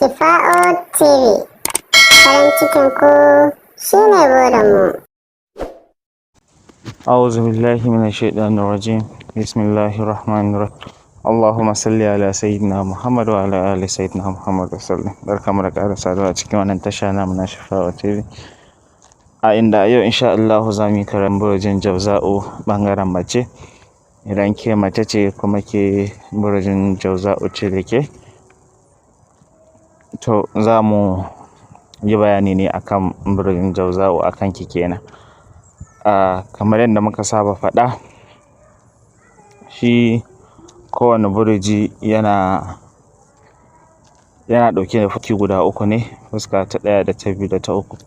Shifa'u TV, farin cikin ku shine burinmu. أعوذ بالله من الشيطان الرجيم. بسم الله الرحمن الرحيم. اللهم صل على سيدنا محمد وعلى آل سيدنا محمد وسلم. Barkamu da ƙara saduwa a cikin wannan tasha namu na Shifa'u TV, a inda a yau insha Allahu za mu yi karatun burjin Jauza'u ɓangaren mace. Idan ke mace ce kuma ke burjin Jauza'u ce da ke, to za mu yi bayani ne akan burjin Jauza'u akan ki kenan. Kamar yadda muka saba faɗa, shi kowane burji yana ɗauke da fuski guda uku ne, fuska ta ɗaya da ta biyu da ta uku.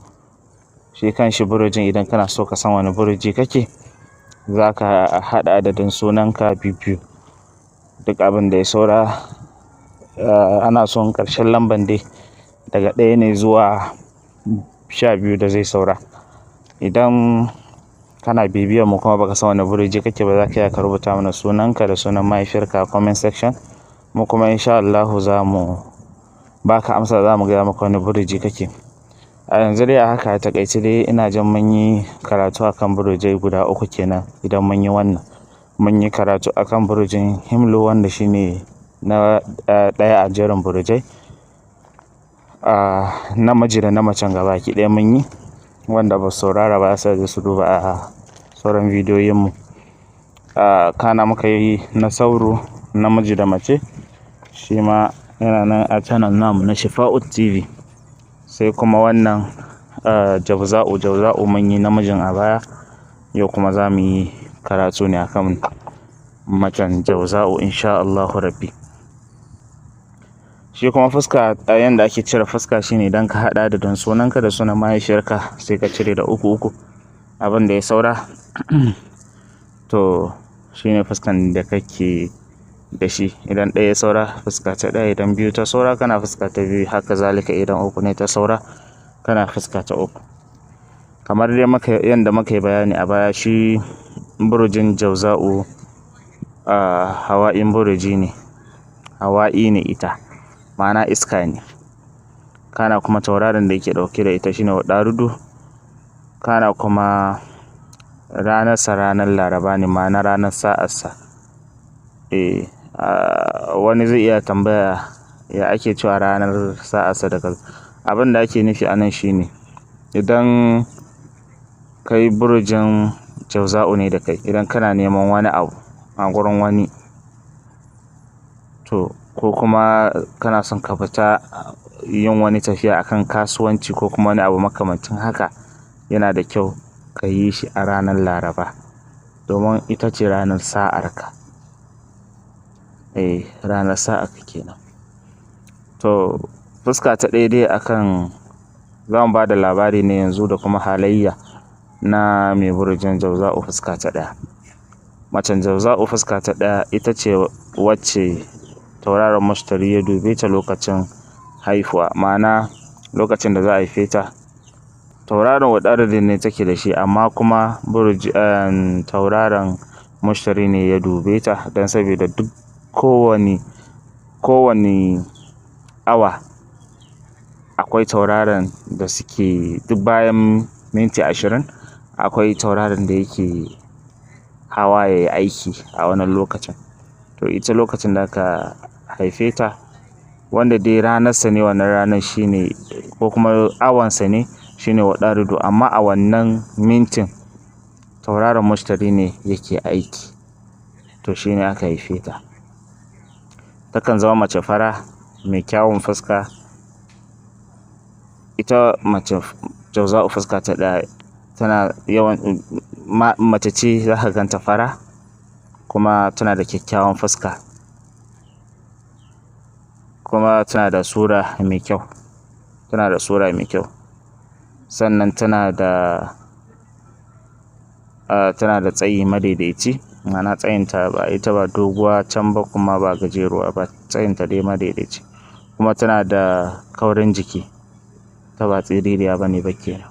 Shi kanshi burjin, idan kana so ka san wane burji kake, za ka haɗa adadin sunanka biyu, duk abin da ya saura, ana son ƙarshen lamban dai daga 1 ne zuwa 12 da zai saura. Idan kana bibiyan mu kuma baka san wane burji kake ba, za ka iya ka rubuta mana sunanka da sunan mahaifiyarka a comment section. Mu kuma insha Allahu za mu baka amsa, za mu gaya maka wane burji kake. A yanzu dai a haka, a taƙaice dai, ina jin mun yi karatu akan burjai guda uku kenan. Idan mun yi wannan, mun yi karatu akan burjin Himlu, wanda shine na ɗaya a jerin burjai, namiji da na macen gabaki ɗaya mun yi. Wanda ba su saurara ba sai su duba a sauran bidiyoyin mu. Kana muka yi na Sauro, namiji da mace, shi ma yana nan a channel namu na Shifa'u TV. Sai kuma wannan Jauza'u. Jauza'u mun yi namijin a baya, yau kuma za mu yi karatu ne akan macen Jauza'u insha Allahu Rabbi. Shi kuma fuska, a yanda ake cire fuska shine idan ka haɗa adadin sunanka da sunan mahaifiyarka, sai ka cire da uku uku, abin da ya saura to shine fuskan da kake da shi. Idan ɗaya ya saura, fuska ta ɗaya. Idan biyu ta saura, kana fuska ta biyu. Haka zalika, idan uku ne ta saura, kana fuska ta uku. Kamar dai muka yanda muka yi bayani a baya, shi burjin Jauza'u a hawa'in burji ne, hawa'i ne ita, ma'ana iska ne. Kana kuma tauraron da yake ɗauke da ita shine Uɗarudu. Kana kuma ranarsa ranar Laraba ne, ma'ana ranar sa'arsa. Eh, wani zai iya tambaya ya ake cewa ranar sa'arsa daga. Abin da ake nufi a nan shine idan kai burjin Jauza'u ne da kai, idan kana neman wani abu a gurin wani, to ko kuma kana son ka fita yin wani tafiya akan kasuwanci ko kuma wani abu makamancin haka, yana da kyau ka yi shi a ranar Laraba domin ita ce ranar sa'arka. Eh, ranar sa'arka kenan. To, fuska ta ɗaya dai akan za mu ba da labari ne yanzu da kuma halayya na mai burjin Jauza'u fuska ta ɗaya. Macen Jauza'u fuska ta ɗaya ita ce wacce tauraron Mushtari ya dube ta lokacin haihuwa, ma'ana lokacin da za a haife ta. Tauraron Uɗaridi ne take da shi, amma kuma burji tauraron Mushtari ne ya dube ta, don saboda duk kowane awa akwai tauraron da suke, duk bayan minti 20 akwai tauraron da yake hawa ya yi aiki a wannan lokacin. To, ita lokacin da aka haife ta, wanda dai ranarsa ne wannan ranar shine, ko kuma awansa ne, shine Uɗaridu, amma a wannan mintin tauraron Mushtari ne yake aiki. To, shine aka haife ta. Takan zama mace fara mai kyawun fuska. Ita mace Jauza'u fuska ta ɗaya tana yawan mace ce za ka ganta fara kuma tana da kyakkyawan fuska, kuma tana da sura mai kyau, tana da sura mai kyau. Sannan tana da tsayi madaidaici, ma'ana tsayinta ba ita ba doguwa can ba kuma ba gajeruwa ba, tsayinta dai madaidaici. Kuma tana da kaurin jiki, ta ba tsiririya bane ba kenan,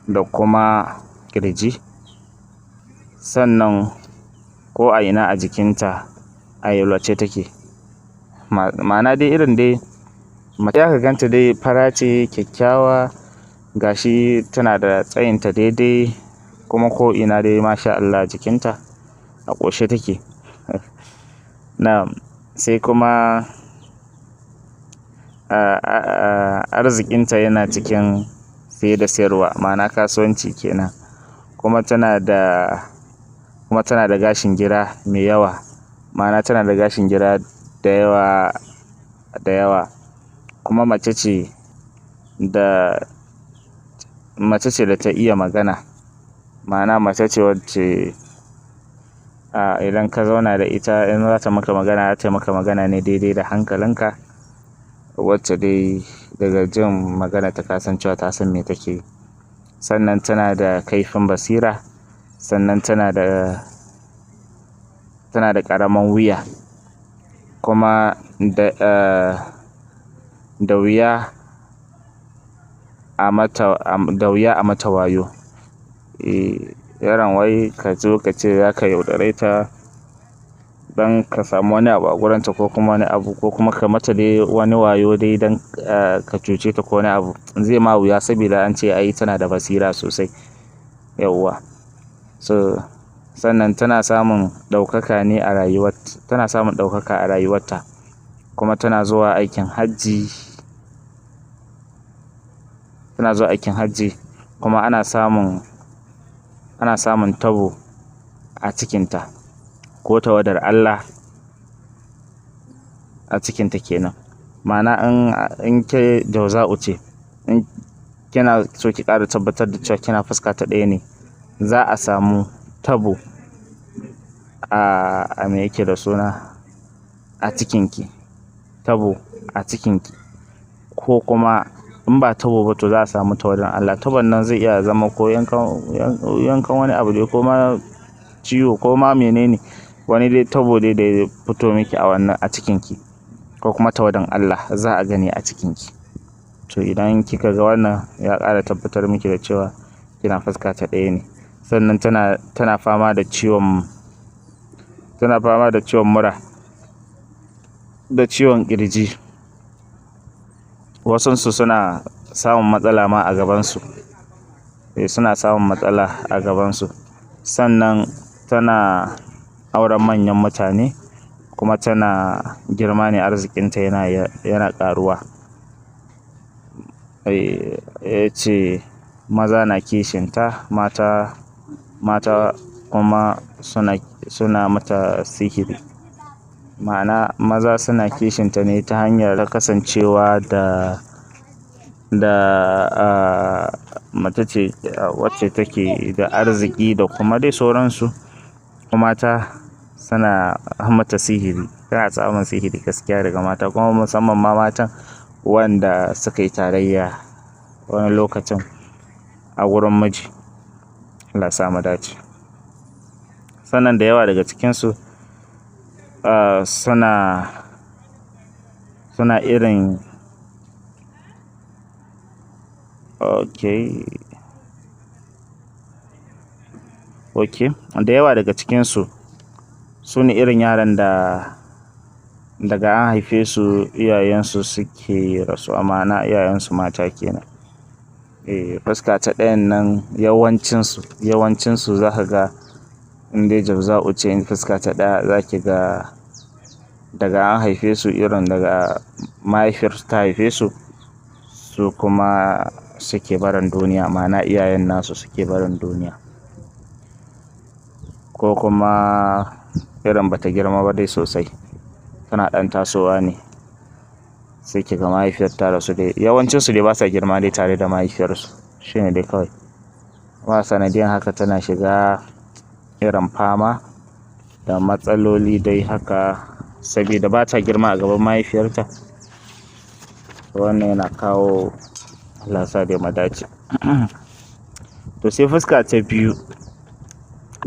da kuma ƙirji. Sannan ko a ina a jikinta a yalwace take, ma'ana dai irin dai Mace aka ganta dai fara ce kyakkyawa, gashi tana da tsayinta daidai, kuma ko ina dai masha Allah jikinta a ƙoshe take. Na'am, sai kuma arzikinta yana cikin saye da sayarwa, ma'ana kasuwanci kenan. Kuma tana da gashin gira mai yawa, ma'ana tana da gashin gira da yawa da yawa. Kuma mace ce da ta iya magana, ma'ana mace ce wacce idan ka zauna da ita, in za ta maka magana, za ta maka magana ne daidai da hankalinka, wacce dai daga jin magana ta kasancewa ta san me take yi. Sannan tana da kaifin basira, sannan tana da ƙaramin wuya, kuma da wuya a mata wayo. Yaron wai ka zo ka ce za ka yaudare ta don ka samu wani abu a gurinta, ko kuma wani abu, ko kuma ka mata dai wani wayo dai don ka cuce ta ko wani abu, zai ma wuya saboda an ce ai tana da basira sosai. Yauwa. So sannan tana samun ɗaukaka ne a rayuwarta, tana samun ɗaukaka a rayuwarta, kuma tana zuwa aikin hajji, kuma ana samun tabo a cikinta, ko tawadar Allah a cikinta kenan. Ma'ana in ke Jauza'u ce, in kina so ki ƙara tabbatar da cewa kina fuska ta ɗaya ne, za a samu tabo a me yake da suna a cikinki, tabo a cikinki, ko kuma in ba tabo ba to za a samu tawadan Allah. Tabon nan zai iya zama ko yankan wani abu dai, ko ma ciwo, ko ma menene, wani dai tabo dai da ya fito miki a wannan a cikinki, ko kuma tawadan Allah za a gani a cikinki. To idan kika ga wannan, ya ƙara tabbatar miki da cewa kina fuska ta ɗaya ne. Sannan tana fama da ciwon mura da ciwon ƙirji. Wasunsu suna samun matsala ma a gabansu. Suna samun matsala a gabansu. Sannan tana auren manyan mutane, kuma tana girma ne, arzikinta yana ƙaruwa. Ya ce maza na kishinta, mata kuma suna mata sihiri. Ma'ana maza suna kishinta ne ta hanyar kasancewa da mace ce wacce take da arziki da kuma dai sauransu. Mata suna mata sihiri, tana samun sihiri gaskiya daga mata, kuma musamman ma matan wanda suka yi tarayya wani lokacin a wurin miji. Allah sa mu dace. Sannan da yawa daga cikinsu suna irin okay da yawa daga cikinsu su ne irin yaran da daga an haife su iyayensu suke rasuwa, ma'ana iyayensu mata kenan. Fuska ta ɗayan nan yawancinsu za ka ga in dai Jauza'u ce in fuska ta ɗaya, za ki ga daga an haife su irin daga mahaifiyarsu ta haife su, su kuma suke barin duniya, ma'ana iyayen nasu suke barin duniya. Ko kuma irin bata girma ba dai sosai, tana ɗan tasowa ne, sai ki ga mahaifiyar ta rasu dai. Yawancinsu dai ba sa girma dai tare da mahaifiyarsu, shine dai kawai. Ba sanadiyan haka tana shiga irin fama da matsaloli dai haka, saboda ba ta girma a gaban mahaifiyarta. Wannan yana kawo Allah sa dai mu dace. To sai fuska ta biyu,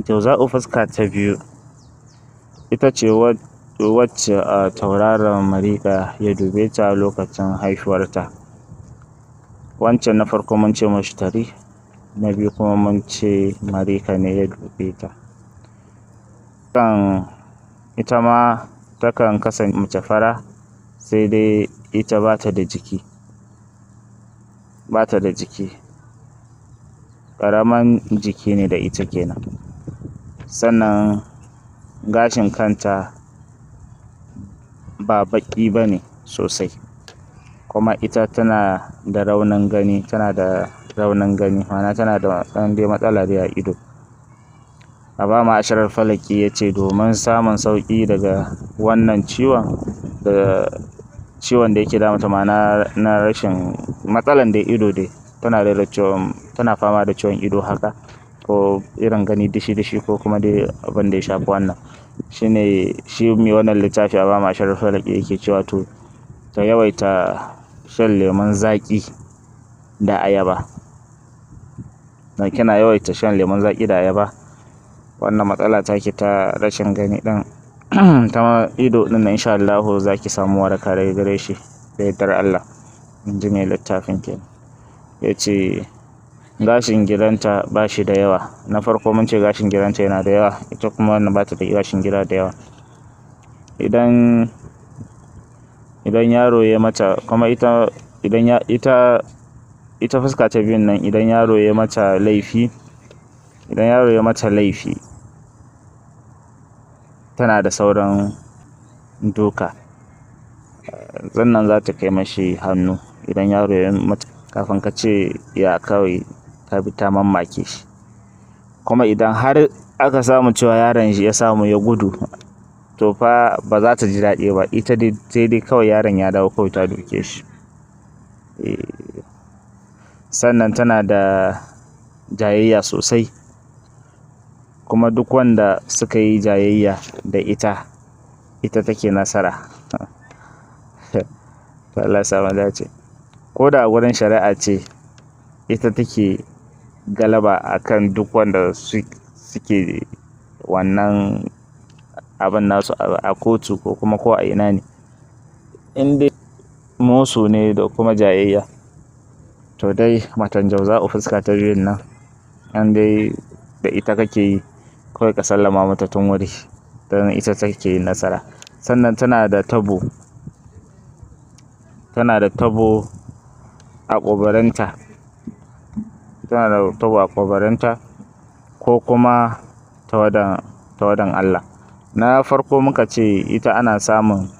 Jauza'u fuska ta biyu ita ce wacce tauraron Mariƙa ya dube ta lokacin haihuwarta. Wancan na farko mun ce Mushtari, na biyu kuma mun ce Mariƙa ne ya dube ta. Ita ma takan kasance mace fara, sai dai ita ba ta da jiki, ba ta da jiki, ƙaramin jiki ne da ita kenan. Sannan gashin kanta ba baƙi ba ne sosai, kuma ita tana da raunin gani, tana da raunin gani, ma'ana tana da ɗan dai matsala dai a ido. Aba Ma'asharal Falaki ya ce domin samun sauƙi daga wannan ciwon da ciwon da yake damunta, ma'ana na rashin matsalan dai ido dai, tana da ciwon, tana fama da ciwon ido haka, ko irin gani dishi-dishi, ko kuma dai abin da ya shafi wannan. Shine shi mai wannan littafi Aba Ma'asharal Falaki yake cewa to ta yawaita shan lemon zaƙi da ayaba. Dan kina yawaita shan lemon zaƙi da ayaba, wannan matsala take ta rashin gani ɗin ta ido ɗin nan, insha Allahu za ki samu waraka daga gare shi da yardar Allah, in ji mai littafin kenan. Ya ce gashin gidanta ba shi da yawa. Na farko mun ce gashin gidanta yana da yawa, ita kuma wannan ba ta da gashin gida da yawa. Idan yaro ya mata, kuma ita idan ya ita ita fuska ta biyun nan, idan yaro ya mata laifi, idan yaro ya mata laifi, tana da sauran duka. Sannan za ta kai mashi hannu idan yaro ya mata, kafin ka ce ya kawai ta bi ta mammake shi. Kuma idan har aka samu cewa yaron shi ya samu ya gudu, to fa ba za ta ji daɗi ba. Ita dai sai dai kawai yaron ya dawo kawai ta duke shi. Sannan tana da jayayya sosai, kuma duk wanda suka yi jayayya da ita, ita take nasara. To Allah ya sa mu dace. Ko da a gurin shari'a ce, ita take galaba akan duk wanda suke wannan abin nasu a kotu ko kuma ko a ina ne. In dai musu ne da kuma jayayya, to dai matan Jauza'u fuska ta biyun nan, an dai da ita kake yi, kawai ka sallama mata tun wuri, don ita take yin nasara. Sannan tana da tabo, tana da tabo a ƙobarinta, tana da tabo a ƙobarinta, ko kuma tawadan Allah. Na farko muka ce ita ana samun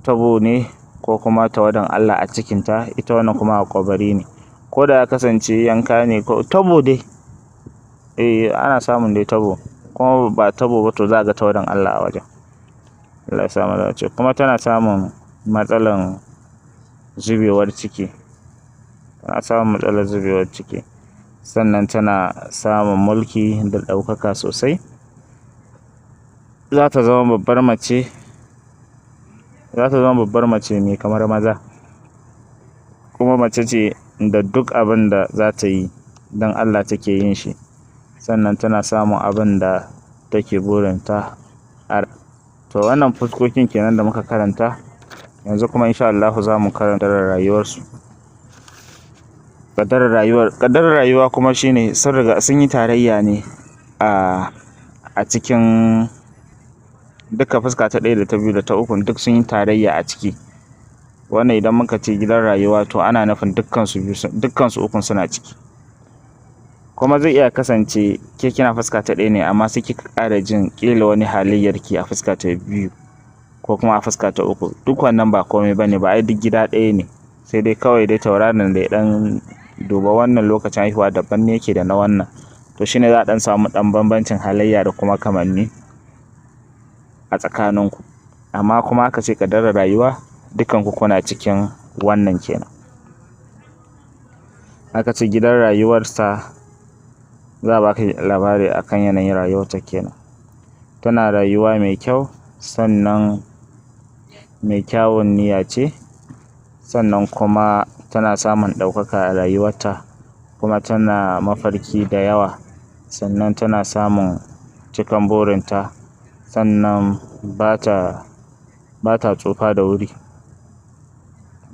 tabo ne ko kuma tawadan Allah a cikinta, ita wannan kuma a ƙobari ne. Ko da ya kasance yanka ne ko tabo dai, ana samun dai tabo, kuma ba tabo ba to za a ga tawadan Allah a wajen. Allah ya sa mu dace. Kuma tana samun matsalan zubewar ciki, tana samun matsalar zubewar ciki. Sannan tana samun mulki da ɗaukaka sosai. Za ta zama babbar mace, za ta zama babbar mace mai kamar maza. Kuma mace ce da duk abin da za ta yi don Allah take yin shi. Sannan tana samun abin da take burinta. To wannan fuskokin kenan da muka karanta. Yanzu kuma insha Allahu za mu karanta rayuwarsu. Ƙaddarar rayuwa kuma shine sun riga sun yi tarayya ne a cikin duka fuska ta ɗaya da ta biyu da ta uku, duk sun yi tarayya a ciki. Wannan idan muka ce gidan rayuwa, to ana nufin dukkan su biyu, dukkan su ukun suna ciki. Kuma zai iya kasance ke kina fuska ta ɗaya ne, amma sai kika ƙara jin ƙila wani halayyarki a fuska ta biyu ko kuma a fuska ta uku. Duk wannan ba komai ba ne ba, ai duk gida ɗaya ne. Sai dai kawai dai tauraron da ya ɗan duba wannan lokacin haihuwa daban ne yake da na wannan. To shine za a ɗan samu ɗan bambancin halayya da kuma kamanni a tsakaninku. Amma kuma aka ce ƙaddarar rayuwa, dukkanku kuna cikin wannan kenan. Aka ce gidan rayuwarsa, za a baka labari akan yanayin rayuwarta kenan. Tana rayuwa mai kyau, sannan mai kyawun niyya ce, sannan kuma tana samun ɗaukaka a rayuwarta, kuma tana mafarki da yawa, sannan tana samun cikan burinta, sannan ba ta tsufa da wuri.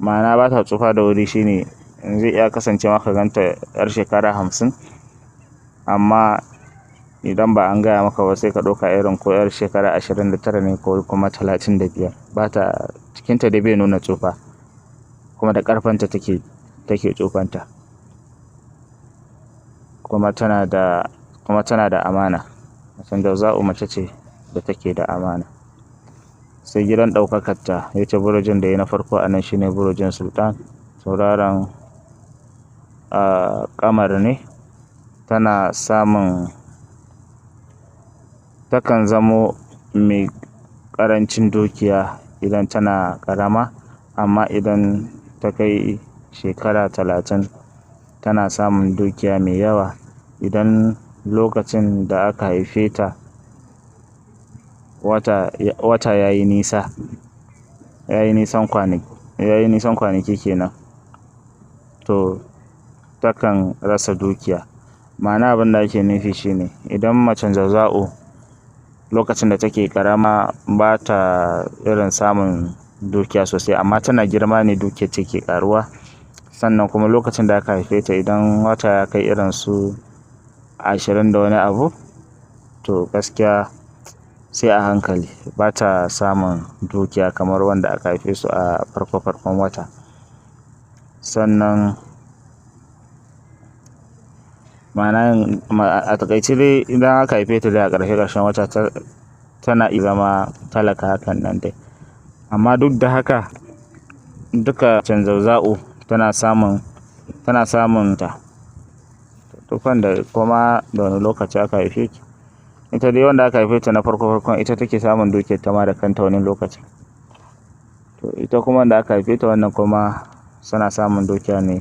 Ma'ana ba ta tsufa da wuri shine zai iya kasance maka ganta 'yar shekara 50, amma idan ba an gaya maka ba sai ka ɗauka irin ko 'yar shekara 29 ne ko kuma 35. Ba ta, cikinta dai bai nuna tsufa. Kuma da ƙarfinta take tsufanta. Kuma tana da amana. Macen Jauza'u mace ce da take da amana. Sai gidan ɗaukakarta, ya ce burujin da ya na farko a nan shine burujin Sultan, tauraron kamar ne. Tana samun, takan zamo mai ƙarancin dukiya idan tana ƙarama, amma idan ta kai shekara 30 tana samun dukiya mai yawa. Idan lokacin da aka haife ta wata yayi nisa, yayi nisan kwanaki kenan, to takan rasa dukiya. Ma'ana, abin da ake nufi shine idan macen Jauza'u lokacin da take ƙarama ba ta irin samun dukiya sosai, amma tana girma ne dukiyar take ƙaruwa. Sannan kuma lokacin da aka haife ta, idan wata ya kai irin su 20 da wani abu, to gaskiya sai a hankali, ba ta samun dukiya kamar wanda aka haife su a farko-farkon wata. Sannan ma'ana, a taƙaice dai, idan aka haife ta dai a ƙarshe-ƙarshen wata, tana iya zama talaka hakan nan dai. Amma duk da haka duka macen Jauza'u tana samun ta. Duk wanda kuma da wani lokaci aka haife ki, ita dai wanda aka haife ta na farko-farkon, ita take samun dukiyar ta ma da kanta wani lokacin. To ita kuma wanda aka haife ta wannan kuma suna samun dukiya ne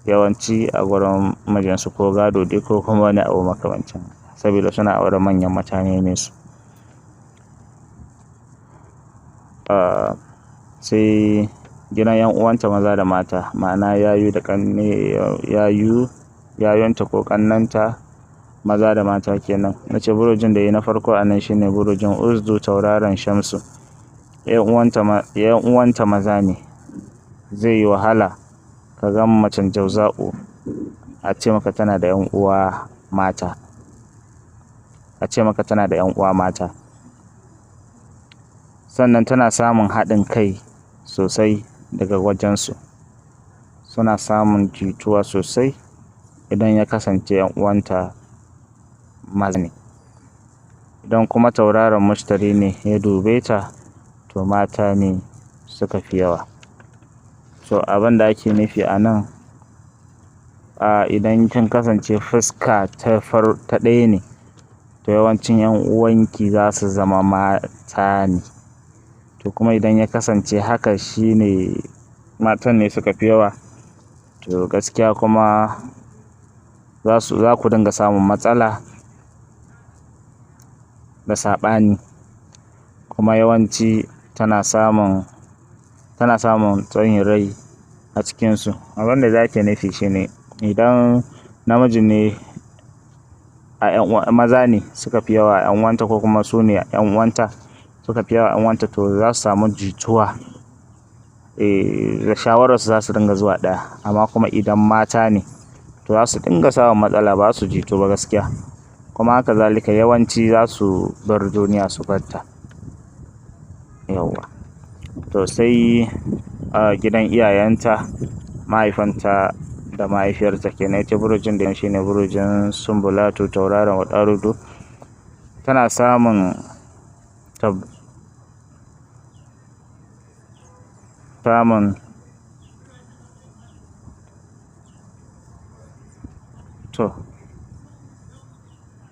yawanci a gurin mijinsu, ko gado dai ko kuma wani abu makamancin, saboda suna auren manyan mutane ne su. Sai gidan 'yan uwanta maza da mata, ma'ana yayu da ƙanne, yayu, yayunta ko ƙannenta maza da mata kenan. Nace burujin da yayi na farko a nan shine burujin Uzdu, tauraron Shamsu. 'Yan uwanta maza ne. Zai yi wahala ka ga macen Jauza'u a ce maka tana da 'yan uwa mata. A ce maka tana da 'yan uwa mata. Sannan tana samun haɗin kai sosai daga wajensu. Suna samun jituwa sosai idan ya kasance 'yan uwanta maza ne. Idan kuma tauraron Mushtari ne ya dube ta, to mata ne suka fi yawa. To abin da ake nufi a nan, idan kin kasance fuska ta ɗaya ne, to yawancin 'yan uwanki za su zama mata ne. To kuma idan ya kasance haka shine matan ne suka fi yawa, to gaskiya kuma za ku dinga samun matsala da saɓani. Kuma yawanci tana samun tsayin rai a cikinsu. Abin da ake nufi shine idan namiji ne a 'yan maza ne suka fi yawa a 'yan uwanta, ko kuma su ne 'yan uwanta suka fi yawa a 'yan uwanta, to za su samu jituwa. Da shawararsu za su dinga zuwa ɗaya. Amma kuma idan mata ne, to za su dinga samun matsala, ba su jitu ba gaskiya. Kuma haka zalika yawanci za su bar duniya su bar ta. Yauwa. To sai gidan iyayenta, mahaifanta da mahaifiyarta kenan. Ita burujin da shine burujin Sumbulatu, tauraron Uɗarudu. Tana samun samun to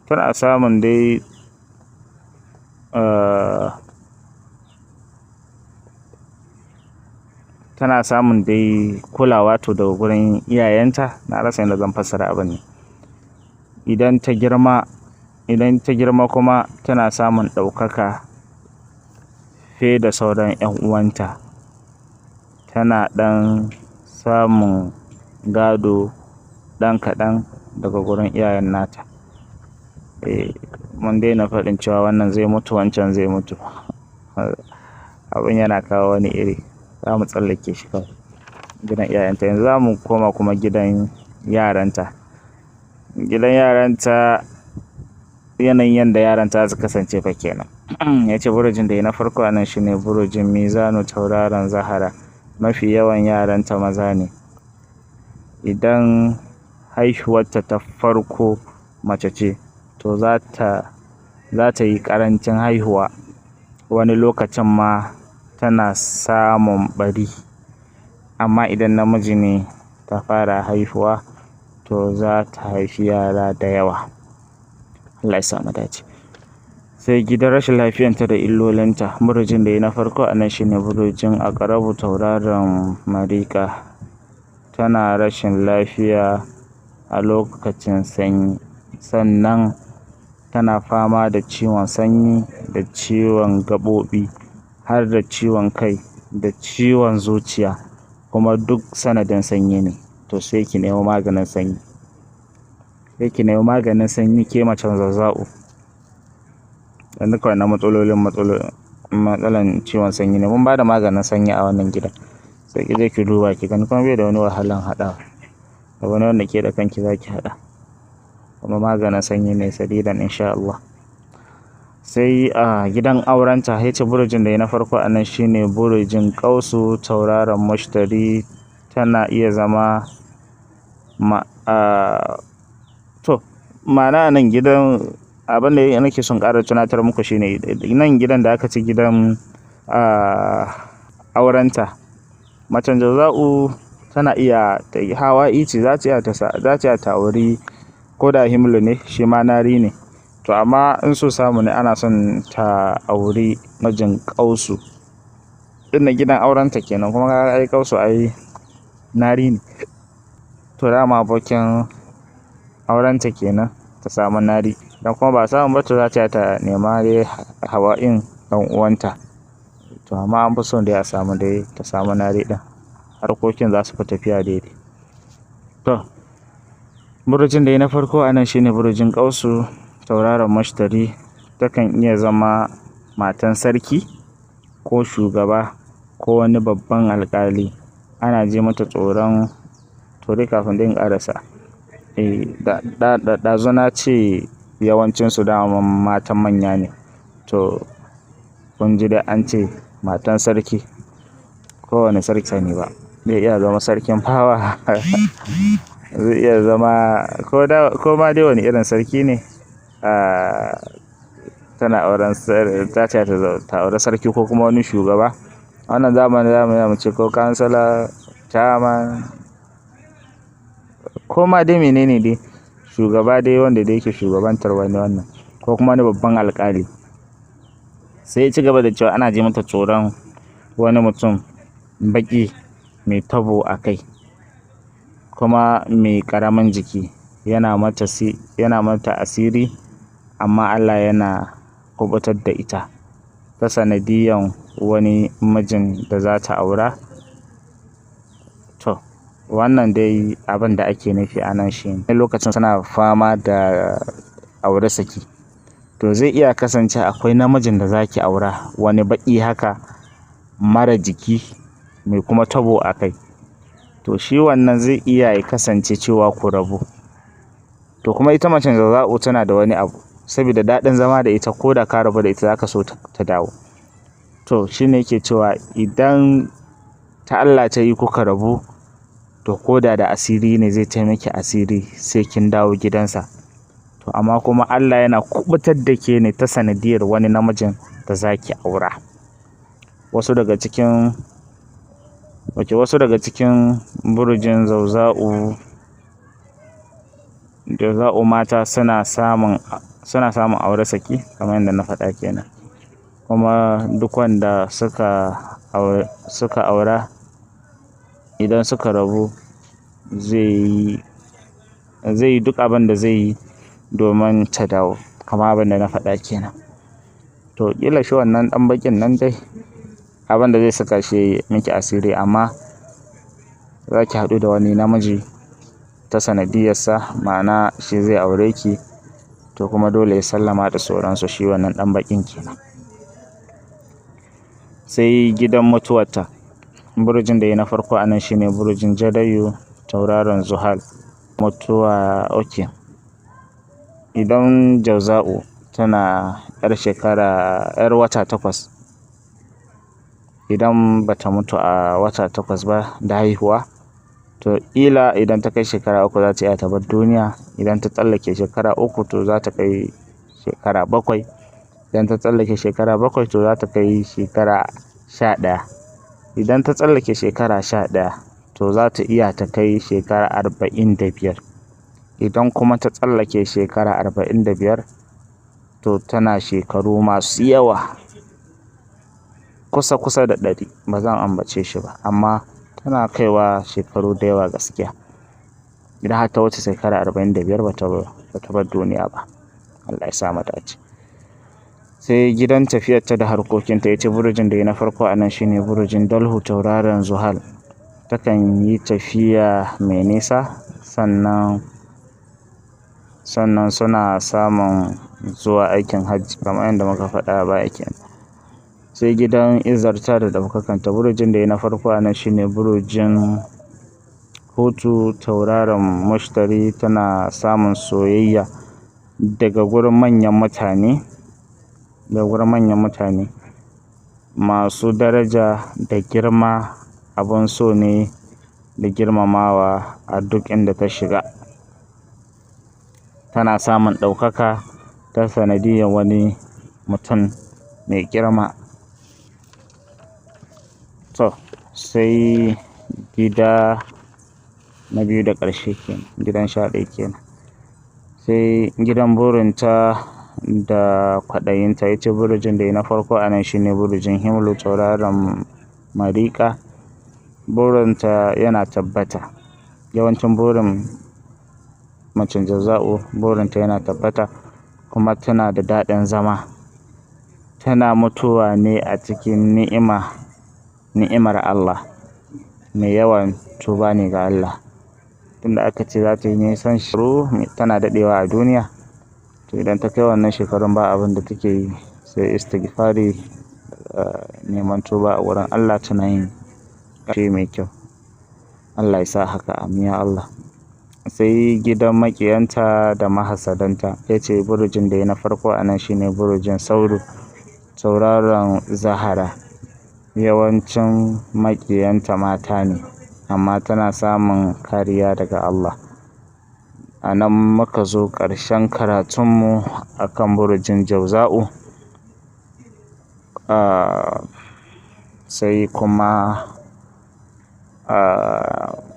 tana samun dai tana samun dai kulawa to daga gurin iyayenta. Na rasa yadda zan fassara abin ne. Idan ta girma kuma tana samun ɗaukaka fiye da sauran 'yan uwanta. Tana ɗan samun gado ɗan kaɗan daga gurin iyayen nata. Mun daina faɗin cewa wannan zai mutu, wancan zai mutu. Abin yana kawo wani iri. Za mu tsallake shi kawai. Gidan iyayenta. Yanzu za mu koma kuma gidan yaranta. Gidan yaranta, yanayin yanda yaranta za su kasance fa kenan. Ya ce burujin da ya na farko a nan shine burujin Mizanu, tauraron Zahara. Mafi yawan yaranta maza ne. Idan haihuwarta ta farko mace ce, to za ta yi ƙarancin haihuwa. Wani lokacin ma tana samun ɓari. Amma idan namiji ne ta fara haihuwa, to za ta haifi yara da yawa. Allah ya sa mu dace. Sai gidan rashin lafiyanta da illolinta. Burujin da ya na farko a nan shine burujin Aƙrabu, tauraron Mariƙa. Tana rashin lafiya a lokacin sanyi, sannan tana fama da ciwon sanyi da ciwon gaɓoɓi har da ciwon kai da ciwon zuciya, kuma duk sanadin sanyi ne. To sai ki nemi maganin sanyi. Sai ki nemi maganin sanyi ke macen zazza'u. Dan duka wannan matsalolin matsalan ciwon sanyi ne. Mun ba da maganin sanyi a wannan gidan. Sai ki je ki duba ki gani, kuma bai da wani wahalan haɗawa. Abu ne wanda ke da kanki za ki haɗa. Kuma maganin sanyi ne sadidan insha Allah. Sai a gidan aurenta, ya ce burujin da ya na farko a nan shine burujin Ƙausu, tauraron Mushtari. Tana iya zama ma to ma'ana nan gidan, abin da nake son ƙara tunatar muku shine nan gidan da aka ci gidan aurenta. Macen Jauza'u tana iya ta yi hawa ici, za ta iya ta auri ko da himlu ne, shi ma nari ne. To amma in so samu ne ana son ta auri mijin Ƙausu. Inda gidan aurenta kenan, kuma kaga ai Ƙausu ai nari ne. To dama abokin aurenta kenan ta samu nari. Dan kuma ba samu ba, to za ta iya ta nema dai hawa'in ɗan uwanta. To amma an fi son dai a samu dai ta samu nari ɗin. Harkokin za su fi tafiya daidai. To burujin da ya na farko a nan shine burujin Ƙausu, tauraron Mushtari. Takan iya zama matan sarki ko shugaba ko wani babban alƙali. Ana ji mata tsoron. To dai kafin dai in ƙarasa. Ɗazu na ce yawancinsu daman matan manya ne. To kun ji dai an ce matan sarki. Kowane sarki sani ba. Zai iya zama sarkin fawa. Zai iya zama ko ma dai wani irin sarki ne. Tana auren ta ce ta auri sarki ko kuma wani shugaba. Wannan zamanin zamu iya mu ce ko kansala, chairman, ko ma dai menene dai shugaba dai wanda dai yake shugabantar wani wannan, ko kuma wani babban alƙali. Sai ya ci gaba da cewa ana ji mata tsoron wani mutum baƙi mai tabo a kai kuma mai ƙaramin jiki. Yana mata asiri, amma Allah yana kuɓutar da ita ta sanadiyan wani mijin da za ta aura. To wannan dai abin da ake nufi a nan shine lokacin suna fama da aure saki. To zai iya kasance akwai namijin da za ki aura, wani baƙi haka mara jiki mai kuma tabo a kai. To shi wannan zai iya ya kasance cewa ku rabu. To kuma ita macen Zazza'u tana da wani abu, saboda daɗin zama da ita, ko da ka rabu da ita za ka so ta dawo. To shine yake cewa idan ta Allah ta yi kuka rabu, to ko da asiri ne zai taimaki asiri sai kin dawo gidansa. To amma kuma Allah yana kuɓutar da ke ne ta sanadiyar wani namijin da za ki aura. Wasu daga cikin burujin Zazza'u mata suna samun aure saki kamar yadda na faɗa kenan. Kuma duk wanda suka aura idan suka rabu zai yi duk abin da zai yi domin ta dawo, kamar abin da na faɗa kenan. To ƙila shi wannan ɗan baƙin nan dai abin da zai saka shi miki asiri, amma za ki haɗu da wani namiji ta sanadiyarsa, ma'ana shi zai aure ki, to kuma dole ya sallama da sauransu, shi wannan ɗan baƙin kenan. Sai gidan mutuwarta. Burujin da ya na farko a nan shine burujin Jadayu, tauraron Zuhal. Mutuwa okay. Idan Jauza'u tana 'yar shekara 'yar wata 8, Idan bata mutu a wata 8 ba da haihuwa, to ƙila idan ta kai shekara 3 za ta iya ta bar duniya. Idan ta tsallake shekara 3 to za ta kai shekara 7. Idan ta tsallake shekara 7 to za ta kai shekara 11. Idan ta tsallake shekara 11 to za ta iya ta kai shekara 45. Idan kuma ta tsallake shekara 45 to tana shekaru masu yawa, kusa-kusa da 100, ba zan ambace shi ba, amma tana kaiwa shekaru da yawa gaskiya. Idan har ta wuce shekara 45 bata bar duniya ba. Allah ya sa mu dace. Sai gidan tafiyarta da harkokinta, yace burujin da ya na farko a nan shine burujin Dalhu tauraron Zuhal. Takan yi tafiya mai nisa, sannan suna samun zuwa aikin hajji kamar yadda muka faɗa a baya kenan. Sai gidan izarta da ɗaukakanta, burujin da ya na farko a nan shine burujin Hutu tauraron Mushtari. Tana samun soyayya daga gurin manyan mutane, masu daraja da girma, abun so ne da girmamawa a duk inda ta shiga. Tana samun ɗaukaka ta sanadiyyar wani mutum mai girma. To sai gida na biyu da ƙarshe kenan, gidan 11 kenan. Sai gidan burinta da kwaɗayinta, yace burujin da ya na farko a nan shine burujin Himlu tauraron Mariƙa. Burinta yana tabbata. Yawancin burin macen Jauza'u burinta yana tabbata, kuma tana da daɗin zama. Tana mutuwa ne a cikin ni'imar Allah. Mai yawan tuba ne ga Allah. Tunda aka ce za ta yi nisan shekaru, tana daɗewa a duniya. To idan ta kai wannan shekarun ba abin da take yi sai istighfari, neman tuba a wurin Allah, tana yin ƙarshe mai kyau. Allah ya sa haka, amin ya Allah. Sai gidan maƙiyanta da mahasadanta, yace burujin da ya na farko a nan shine burujin Sauro tauraron Zahara. Yawancin maƙiyanta mata ne, amma tana samun kariya daga Allah. A nan muka zo ƙarshen karatunmu a kan burujin Jauza'u. Sai kuma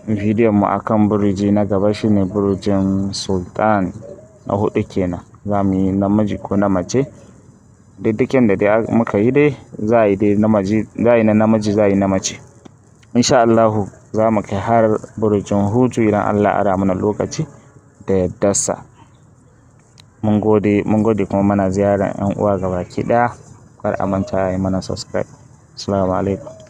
bidiyon mu akan buruji na gaba shine burujin Sultan na 4 kenan. Za mu yi namiji ko na mace. Duk da dai muka yi dai za a yi dai namiji, za a yi na namiji, za a yi na mace. Insha Allahu za mu kai har burujin Hutu idan Allah ya ara mana lokaci da yaddarsa. Mun gode kuma muna ziyarar 'yan uwa gabaki ɗaya. Kar a manta a yi mana subscribe. Assalamu alaikum.